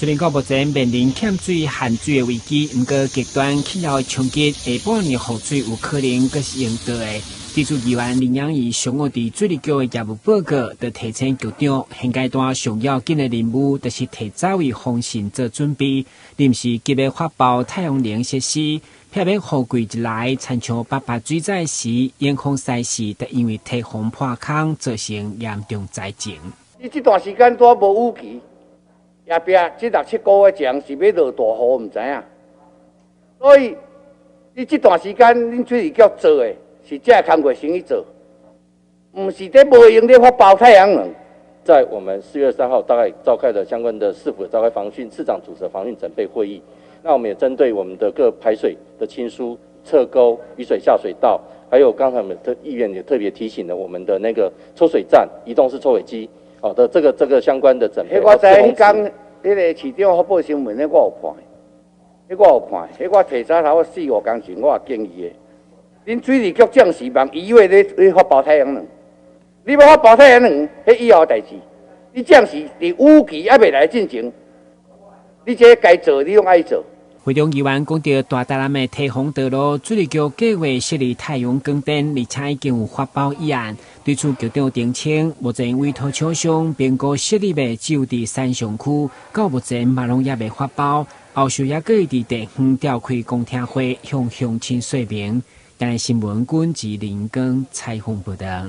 雖然講目前面臨欠水限水的危機，毋過極端氣候的衝擊，下半年雨水有可能閣是用倒的。技術議員林養儀上午佇水利局的業務報告，就提醒局長，現階段上要緊的任務，就是提早為防汛做準備，臨時急欲發包太陽能設施，避免雨季一來，親像八八水災時，永豐西市就因為堤防破空，造成嚴重災情。你這段時間拄無雨季，後壁這六七個月前是欲落大雨，毋知影。所以你這段時間，恁水利局做的是這个工課先去做，毋是佇無閒咧發包太陽能。在我們4月3號大概召開了相關的市府召開防汛市長主持防汛準備會議。那我們也針對我們的各排水的清疏、側溝、雨水下水道，還有剛才我們的議員也特別提醒了我們的那個抽水站、移動式抽水機，好的這個相關的準備。我知彼工，彼个市長發布新聞，彼我有看，彼我有看，彼我提早頭四五工前我也建議的。恁水利局暫時望伊為咧發包太陽能，你欲發包太陽能，彼以後代誌。你暫時佇雨季猶未來進前，你這該做你攏愛做。會中議員講著大台南的堤防道路，水利局計劃設立太陽光電，而且已經有發包議案。對此，局長澄清，目前委託廠商評估設立的只有佇山上區，到目前嘛攏猶未發包。後續猶閣會佇地方召開公聽會，向鄉親說明。台新聞軍吉林根採訪報道。